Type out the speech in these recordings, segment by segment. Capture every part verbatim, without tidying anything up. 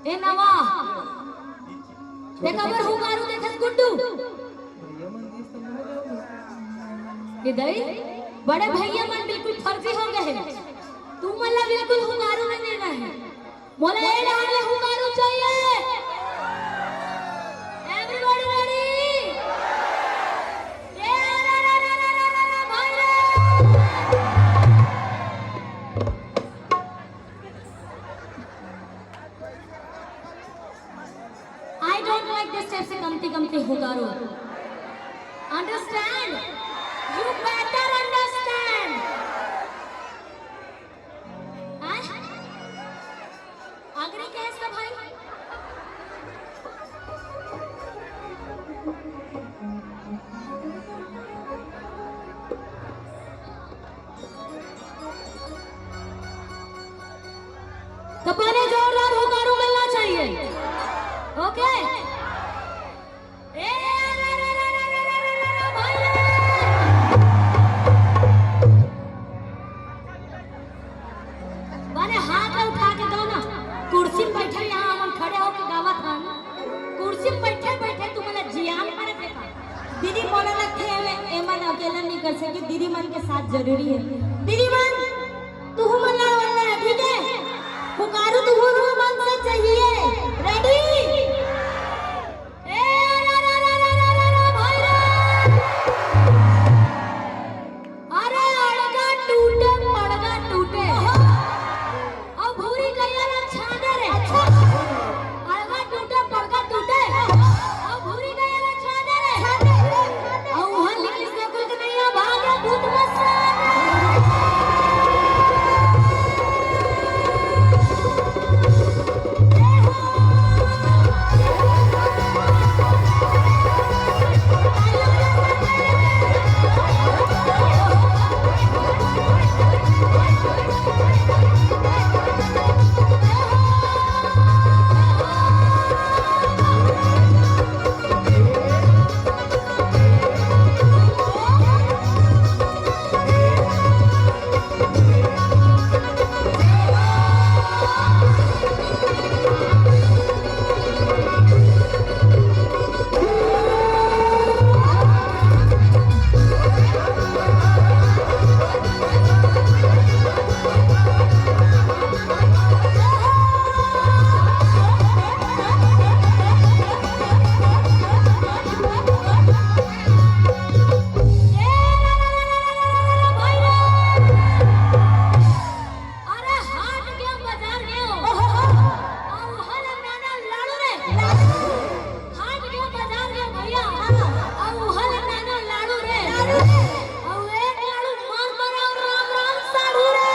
ए नवा, देखा बर हुकारू देखत गुड्डू। ए दई, बड़े भैया मन बिल्कुल फर्जी हो गए हैं। तू मन ला बिल्कुल हुकारू में देना है। मोला ए डहार ले हुकारू चाहिए। Everybody ready? ए रा रा रा रा रा रा रा, भाई रे। I don't like this type से कमती कमती हुकारू। Understand? You better understand. आय? आगरी केस का भाई? तो पहले जोरदार हुकारू मिलना चाहिए। ओके? ए, रे, रे, भाई रे। बने हाथ ला उठा के दो ना। कुर्सी में बैठे, यहाँ हमन खड़े होके गावत हन। कुर्सी में बैठे बैठे तुमन ला जियान परे थे का? दीदी मोला लगथे एमे, एमन अकेला नहीं कर सके, दीदी मन के साथ जरूरी है। दीदी मन, तुहू मन लड़वल्ला है, ठीक है? पुकारू तुहू मन से चाहिए। Ready? ए, रा, रा, रा, भाई रे। अरे, अड़गा टूटे, पड़गा टूटे। अउ भूरी गैया ला छाने रे। अड़गा टूटे, पड़गा टूटे। अउ भूरी गैया ला छाने रे। अउ उहाँ निकलिस नकुल के नैया, भागे भूत मस्त। अरे हाट गेंव, बाजार गेंव। अउ उहाँ ले नाना लाड़ू रे। हाट गेंव, बाजार गेंव भैया। अउ उहाँ ले नाना लाड़ू रे। अउ एक लाड़ू मार मारा अउ राम राम साढ़ू रे।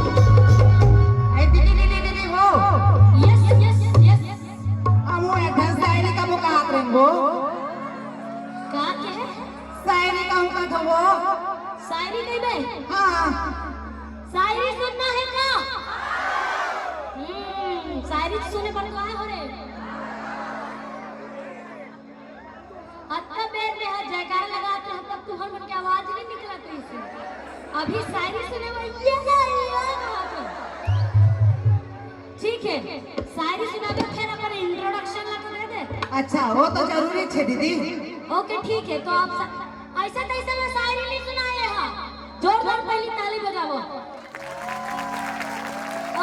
ए, दीदी, दीदी, दीदी, वो। Yes, yes, yes, yes। अब वो एक ठन शायरी का वो कहत रहे वो। का के? शायरी कहूँ का था वो। शायरी कहिबे? हाँ। शायरी सुनना है का? हम्म, शायरी सुने बर का हो रे? अतका बेर में ह जयकारा लगात रहा, तब तुहर मन के आवाज नहीं निकलत रहिस हे। अभी शायरी सुने बर ये ना, ये ना कहत हे। ठीक है, शायरी सुना के फिर अपन introduction ला तो दे दे। अच्छा, वो तो जरूरी छे दीदी। ओके, ठीक है, तो आप सा-, ऐसा तैसा में शायरी नहीं सुनाए हा। जोरदार पहली ताली बजाओ।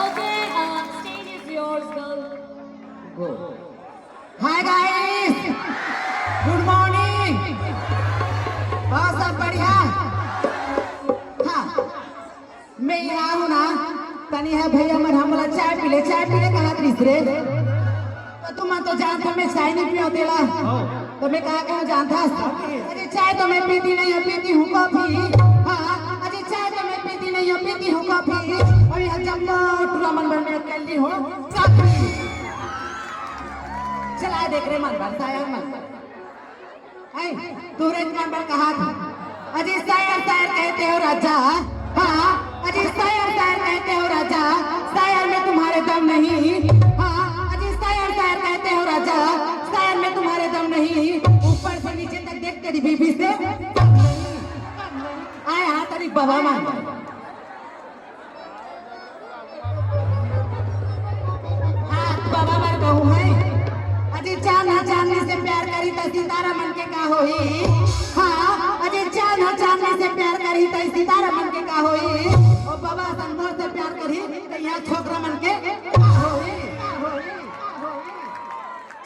ओके, uh, stage is yours, girl। Go। Hi guys, good morning। और सब बढ़िया? हाँ, मैं यहाँ हूँ ना, तनी है भैया मन हमला चाय पी ले, चाय पी ले कहत रहिस रे। तुमन तो जानथो मैं चाय नहीं पियो तेला। तो मैं कहा कहूँ जानथस? अरे चाय तो मैं पीती नहीं हूँ, पीती हूँ कॉफी। हाँ, अरे चाय तो मैं पीती नहीं हूँ, पीती हूँ कॉफी। अउ यहाँ जब टूरा मन बर मैं अकेली हूँ कॉफी। चला देख रे मन बर, शायर मन। हैं? तुरंत मन बर कहा था, अजी शायर शायर कहते हो राजा। हाँ, अजी शायर शायर कहते हो राजा। शायर में तुम्हारे दम नहीं। हाँ, अजी शायर शायर कहते हो राजा। शायर में तुम्हारे दम नहीं। ऊपर से नीचे तक देख तेरी बीबी से। आए हाँ तेरी बाबा मान। हाँ, बाबा बर कहूँ है। अजी चांद हा चांदनी से प्यार करी त सितारा मन के का होही? हाँ, अजी चांद हा चांदनी से प्यार करी त सितारा मन के का होही? ओ बाबा संगोर से प्यार करी त यहाँ छोकरा मन के का होही?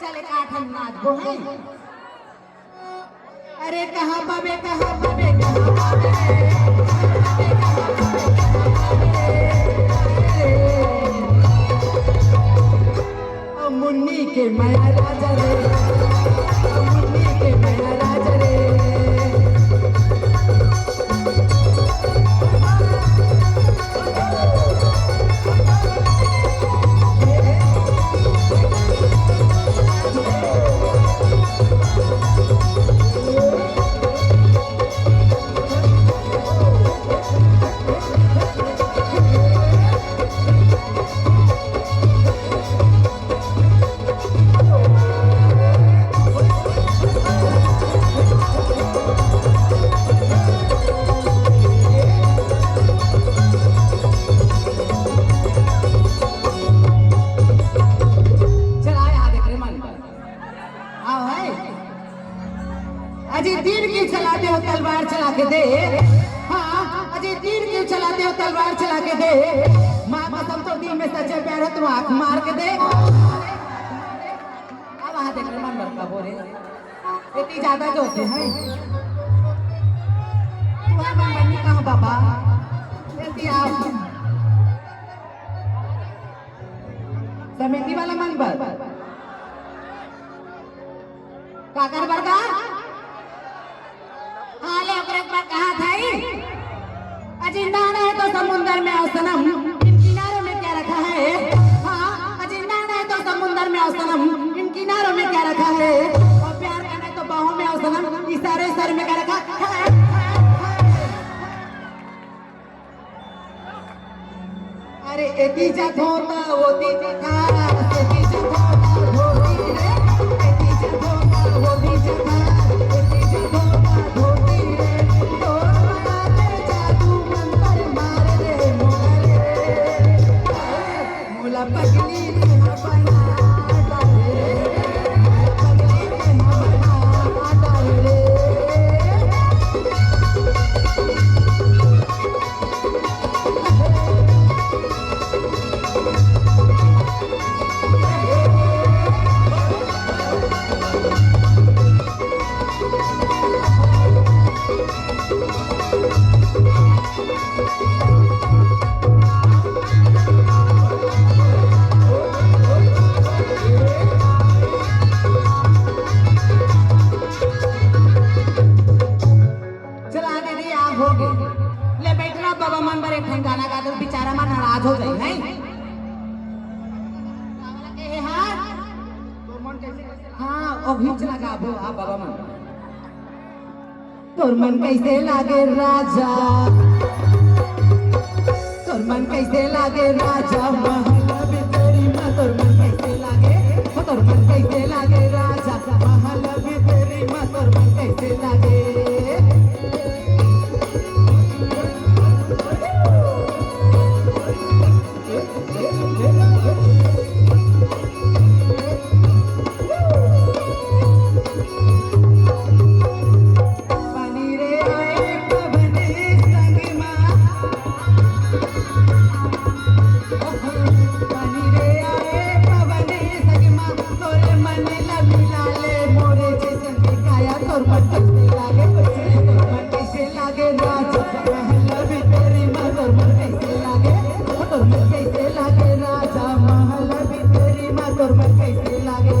चले का ठन नाच गो है। अरे कहाँ पाबे, कहाँ पाबे, कहाँ पाबे? ओ मुन्नी के मया राजा रे, ओ मुन्नी के मया राजा रे। चला, यहाँ देख रे मन। आओ है। अजी तीर क्यों चलाते हो तलवार चला के दे। हाँ, अजी तीर क्यों चलाते हो तलवार चला के दे। माँ कसम तो दिल में सच्चा प्यार हो तो आँख मार के दे। अब वहाँ देख रे मन बड़का बोले। इतनी ज्यादा जोर से है। तू है मन बनी कहाँ बाबा? जल्दी आओ। समिति वाला मन बर। काकर बर का? हाँ, ले ओकरे बर कहा था ही। अजी नाना है तो समुंदर में आओ सनम, इन किनारों में क्या रखा है? हाँ, अजी नाना है तो समुंदर में आओ सनम, इन किनारों में क्या रखा है? और प्यार करना है तो बाहों में आओ सनम, इशारे इशारे में क्या रखा है? अरे एती जथो त ओती जथा, एती जथो त धोती रे, एती जथो त ओती जथा, एती जथो त धोती रे। तोर माया के जादू मंतर मार रे मोला रे। मोला पगली ने हा बना डाले रे, मोला पगली ने हा बना डाले रे। चला दीदी, आ हो गे। ले बैठना, बाबा मन बर एक ठन गाना गा दो, बेचारा मन नाराज हो जाई, हैं? हाँ, अभी चला गाबो, आ बाबा मन। तोर मन कैसे लागे राजा, तोर मन कैसे लागे राजा, महल भीतरी मा तोर मन कैसे लागे, हो तोर मन कैसे लागे राजा, महल भीतरी मा तोर मन कैसे लागे। पानी रे आए पवन संग मा, पानी रे आए पवन संग मा, तोरे मन ला मिला ले मोरे जैसन के काया, तोर मन कैसे लागे, तोर मन कैसे लागे राजा, महल भीतरी मा तोर मन कैसे लागे, तोर मन कैसे लागे राजा, महल भीतरी मा तोर मन कैसे लागे।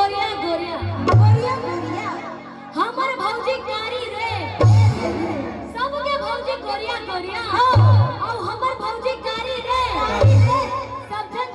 गोरिया गोरिया। गोरिया गोरिया। हमर भौजी कारी रे। सबके भौजी गोरिया गोरिया। हाँ। अउ हमर भौजी कारी रे। कारी रे। सब झन